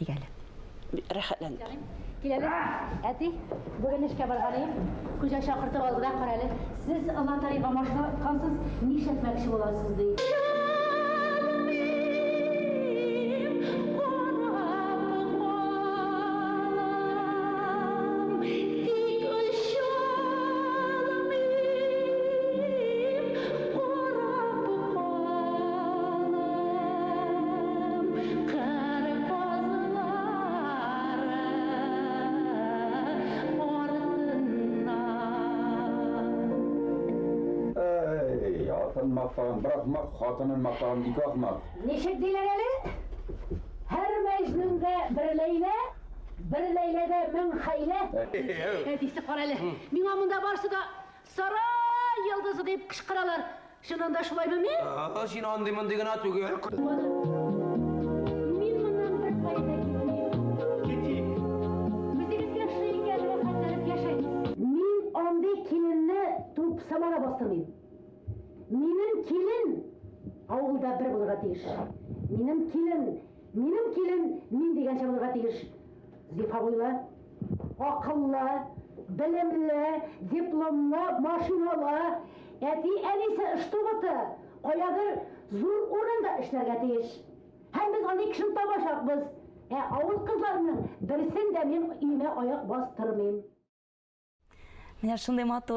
Тик әле. Рәхәтләнеп. Кил әле, әти, бүген эшкә барган идем. Хуҗа чакыртып алды да, кара әле, сез лотерейга машина откансыз, нишләтмәкче буласыз, ди. Әй, атын мактаган бер ахмак, хатынын мактаган ике ахмак. Ничек диләр әле? Һәр мәҗнүндә бер Ләйлә, бер Ләйләдә мең хәйлә. Әтисе, кара әле, миңа монда барысы да Сарай йолдызы дип кычкыралар. Чыннан да шулаймы мин? А, син андый-мондый гына түгел. Мин моннан бер кая да китмим. Китик. Үзегезгә шул икән, рәхәтләнеп яшәгез. Мин андый киленне тупсама да бастырмыйм. Минем килен авылда бер булырга тиеш. Минем килен, минем килен мин дигәнчә булырга тиеш. Зифа буйлы, акыллы, белемле, дипломлы, машиналы, әти-әнисе ыштубыты, каядыр зур урында эшләргә тиеш. Һәм без андый кешене табачакбыз. Ә авыл кызларының берсен дә мин өемә аяк бастырмыйм. Менә шундый матур.